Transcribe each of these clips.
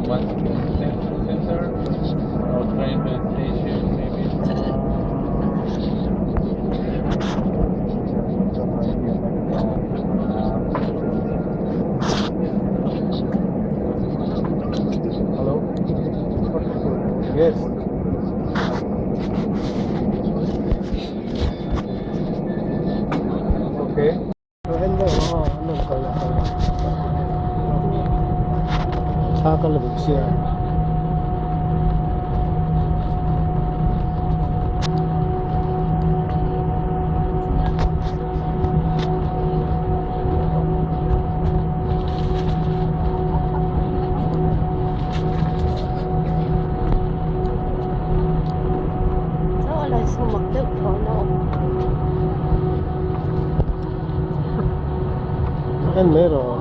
One center or train station maybe. Hello? Yes. Okay. Thla ka la bawk sia. En mai rawh.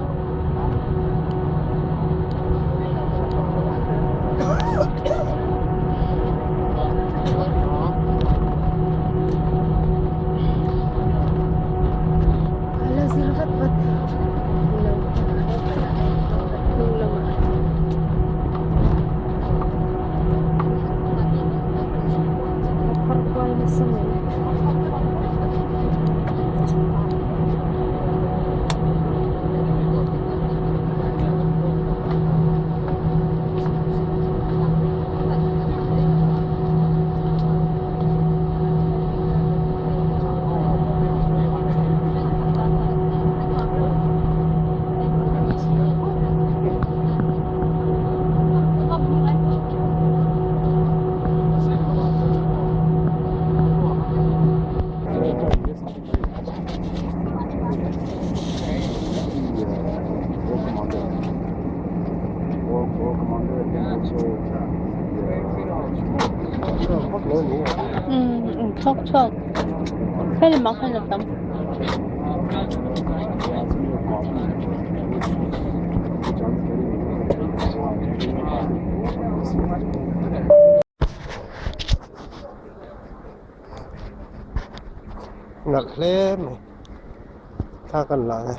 Chhuak chhuak hei lamah khan a tam. Nalh hle mai thla kan la ang e.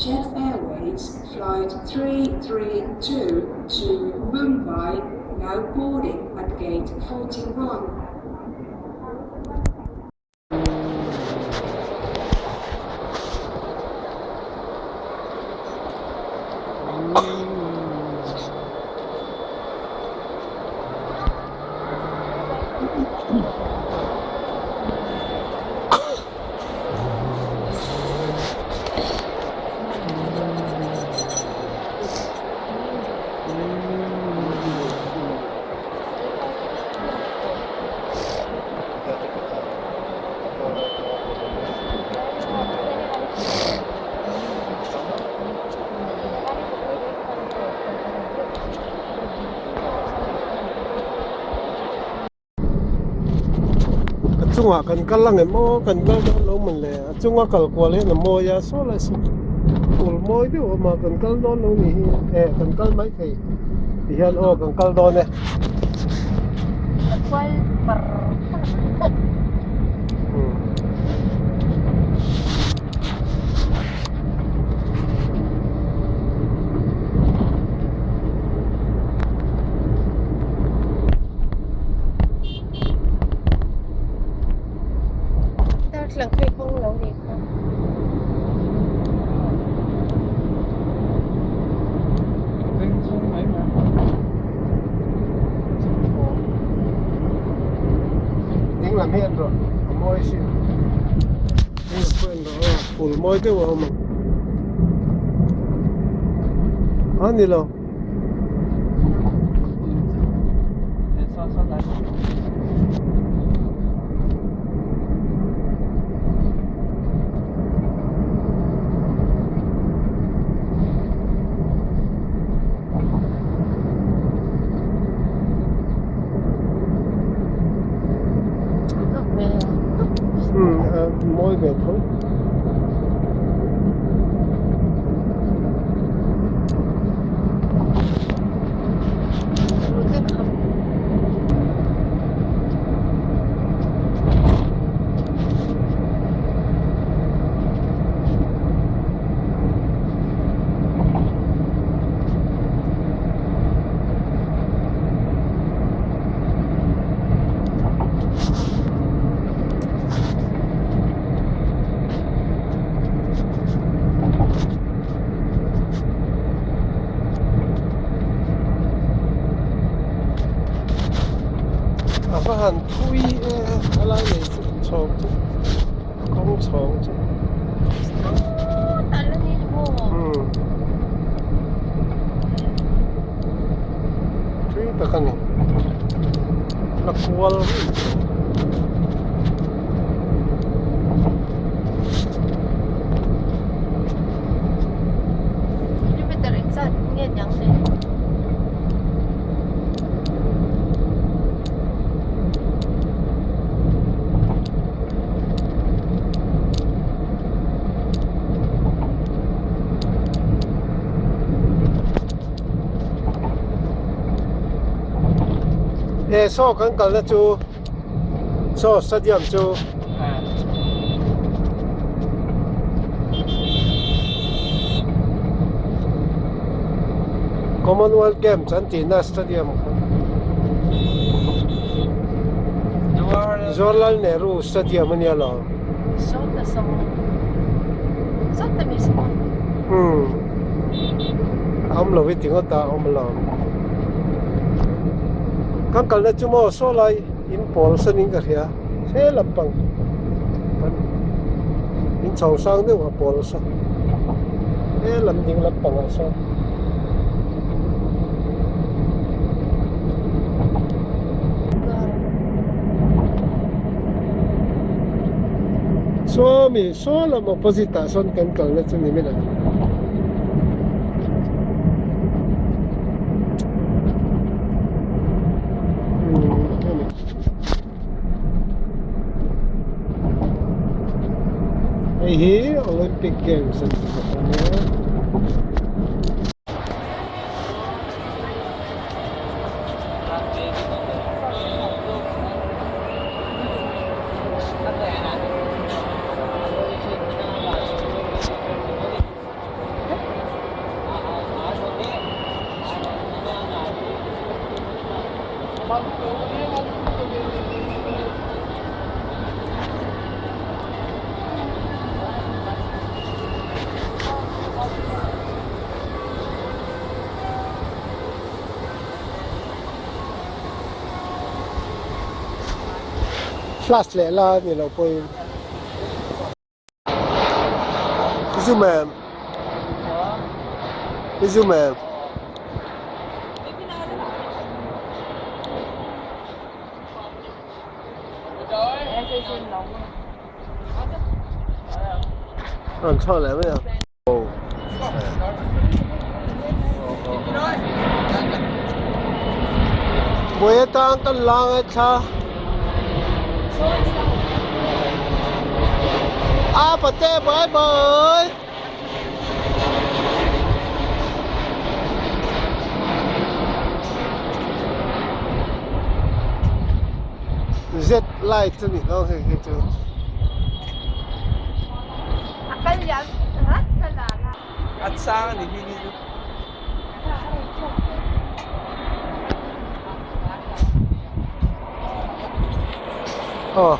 Jet Airways Flight 332 to Mumbai now boarding at gate 41. A chungah kan kal ang em aw kan kal dawn lo mawn le a chunga kal kual hian a mawi a saw lai saw phul mawi deuh a awm a kan kal dawn lo ni hi e kan kal mai thei ti hian aw kan kal dawn e. Darthlalang khi hawng lo ni kha. Ding lam hi an rawh a mawi sin ding lam pawh an rawh a phul mawi deuh a awm ang a ni lo. va han thui e a lai nei chu chhawng chu kawng chhawng chu. Umm thui tak a ni la kual ruih tawh. Kilometer engzat nge niang le? E saw kan kalna chu saw stadium chu Commonwealth Games an tihna stadium kha Jawaharlal Nehru Stadium a nia lo. Umm a awm lo i ti ngawt a a awm lo. Kan kalna chu maw saw lai in pawl sanin ka hria he lampang in chho sang deuh a pawl sa he lam ding lampang ah sawn. Sawmi saw lam opposite ah sawn kan kalna chu ni mai ang. Hei hi Olympic Games an ti bawk a nia. Flash leh la ni lo pawhin. Zoom em? Zoom em? Rawn chhuak leh mai ang. Buai atang kan la ngaithla. A pate bye bye. Z light a nih dawn hei hi chu. A chang a ni hi hi chu. Aw.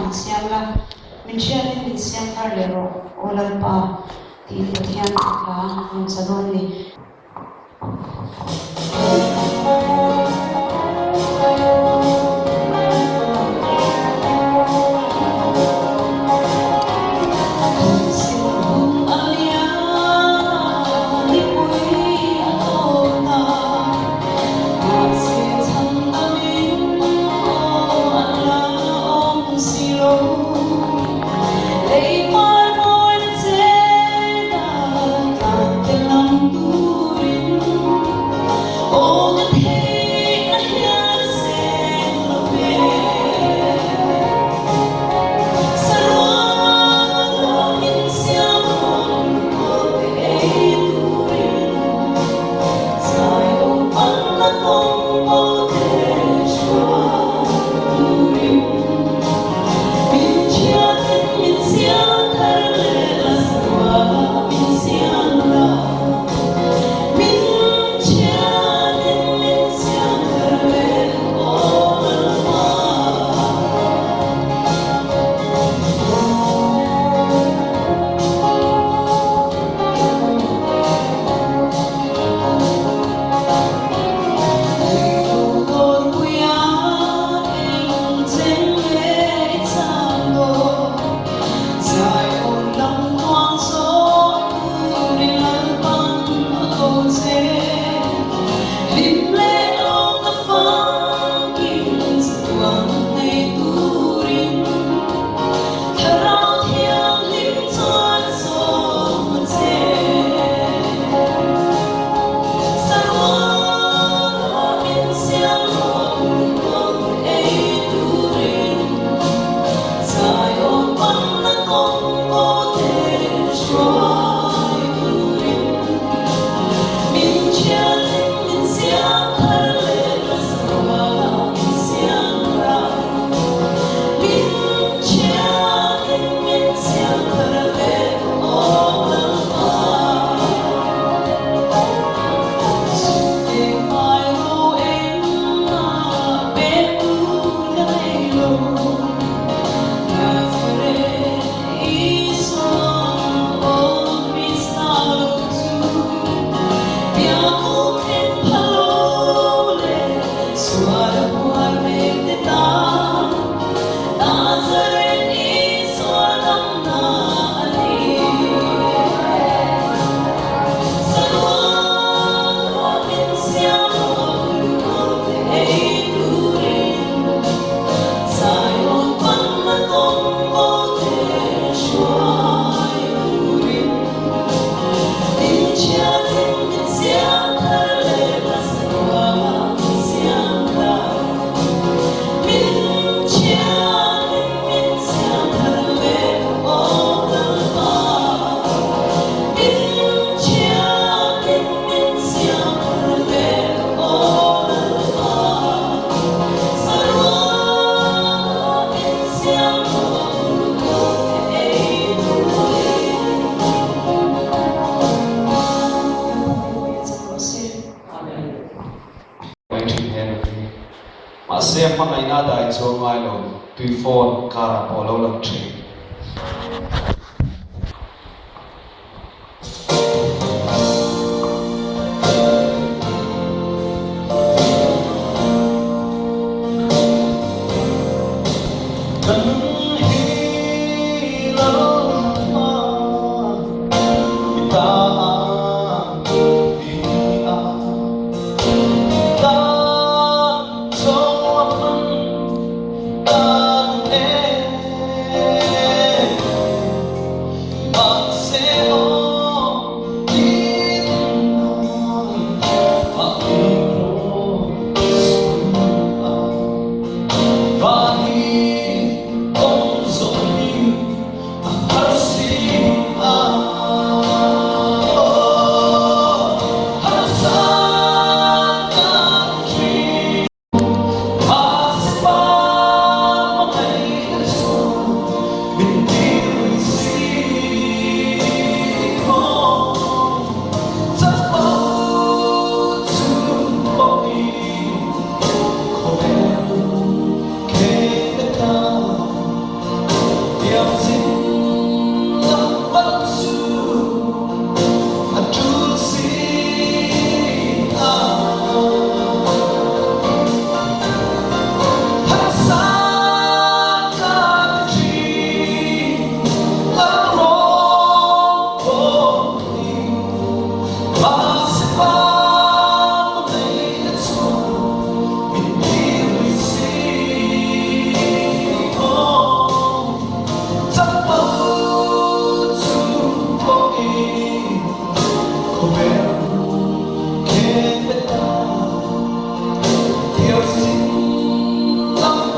min siam la, min hriatin min siam thar leh rawh, Aw Lalpa, tiin Pathian hla rawn sa dawn ni. Mai thin hian a ni. Mahse a hmangaihna a dai chuang ngai lo, tui phone karah pawh a lo lang thin.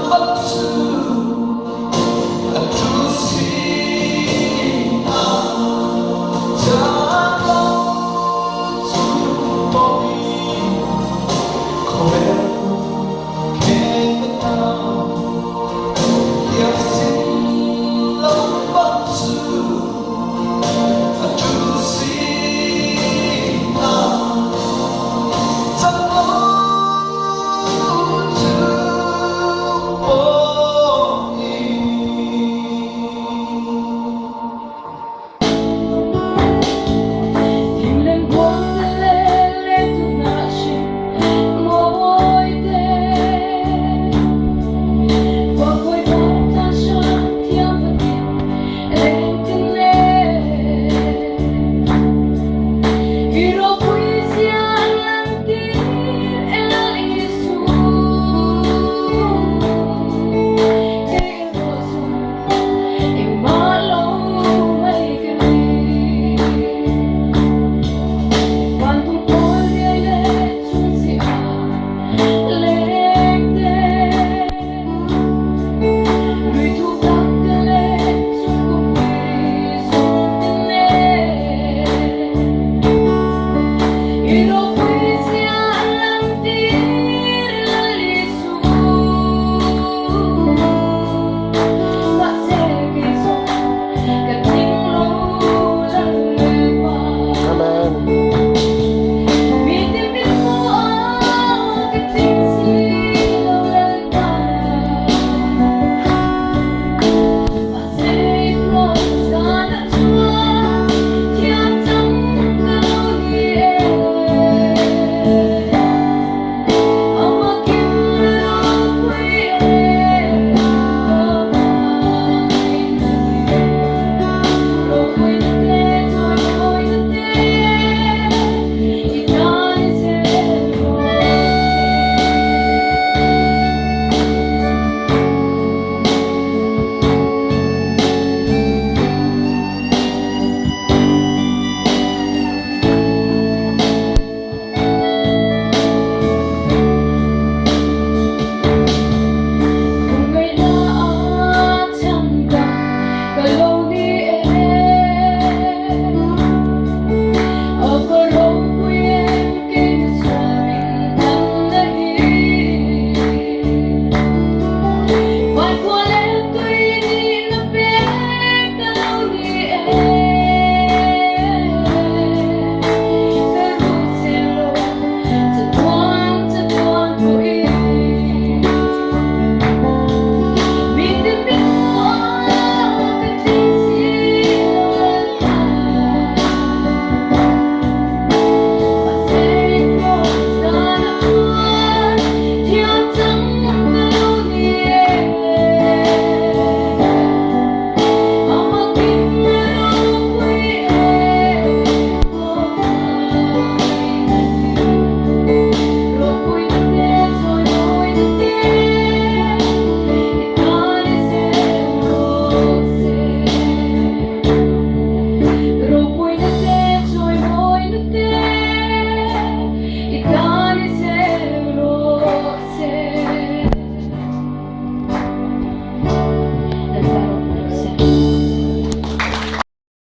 vat chu.